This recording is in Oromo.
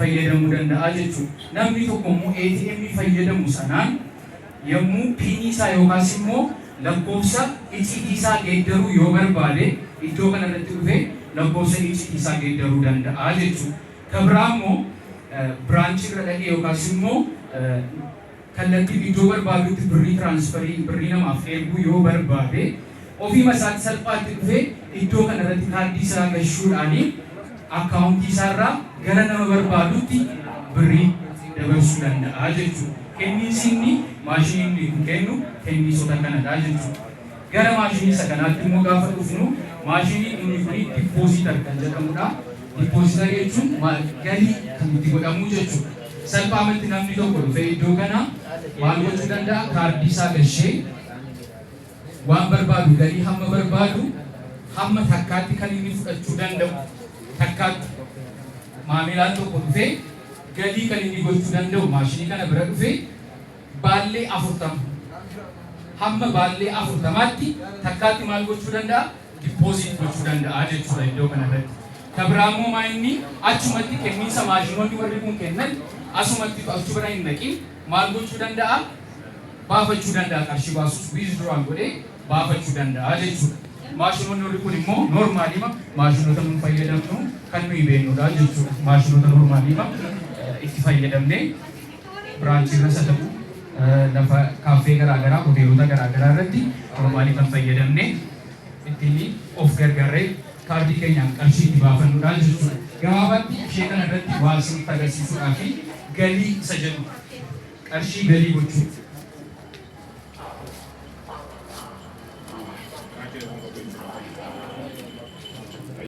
fayyadamuu danda'a jechuudha. Namni tokko immoo ATM fayyadamu sanaan yommuu PIN isaa yookaas immoo lakkoofsa icciitii isaa geeddaruu yoo barbaade, iddoo kanarratti dhufee lakkoofsa icciitii isaa geeddaruu danda'a jechuudha. Kan biraa immoo branch irra dhaqee yookaas immoo kallattii iddoo barbaadutti birrii transfer, birrii namaaf erguu yoo barbaade, ofiima isaatti salphaatti dhufee iddoo kanarratti kaardii isaa gashuudhaanii akkaawuntii isaarraa gara nama barbaadutti birrii dabarsuu danda'a jechuudha. Kenniinsi inni maashiniin inni kun kennu kenniisota kanadha jechuudha. Gara maashinii isa kanaatti immoo gaafa dhufnu, maashiniin inni kun depositor kan jedhamudha. Depositor jechuun galii kan itti godhamu jechuudha. Salphaamatti namni tokko dhufee iddoo kana maal gochuu danda'a? Kaardii isaa gashee waan barbaadu, galii hamma barbaadu, hamma takkaatti kan inni fudhachuu danda'u, takkaatti maamilaan tokko dhufee galii kan inni gochuu danda'u maashinii kana bira dhufee baallee 40, hamma baallee 40tti takkaatti maal gochuu danda'a? Deposit gochuu danda'a jechuudha iddoo kanarratti. Kan biraa immoo maa inni achumatti kenniinsa maashinoonni warri kun kennan asumatti achi bira hin naqin maal gochuu danda'a? Baafachuu danda'a. Qarshii baasus withdrawal godhee baafachuu danda'a jechuudha. Maashinoonni warri kun immoo normally maashinoota nun fayyadamnu kan nuyi beeknudha jechuudha. Maashinoota normally itti fayyadamnee branch irras haa ta'u, lafa kaaffee garaagaraa, hoteelota garaagaraa irratti normally kan fayyadamnee ittiin of gargaarree kaardii keenyaan qarshii itti baafannudha jechuudha. Gabaabaatti ishee kana irratti waa isinitti agarsiisuudhaa fi galii isa jedhu, qarshii galii gochuu.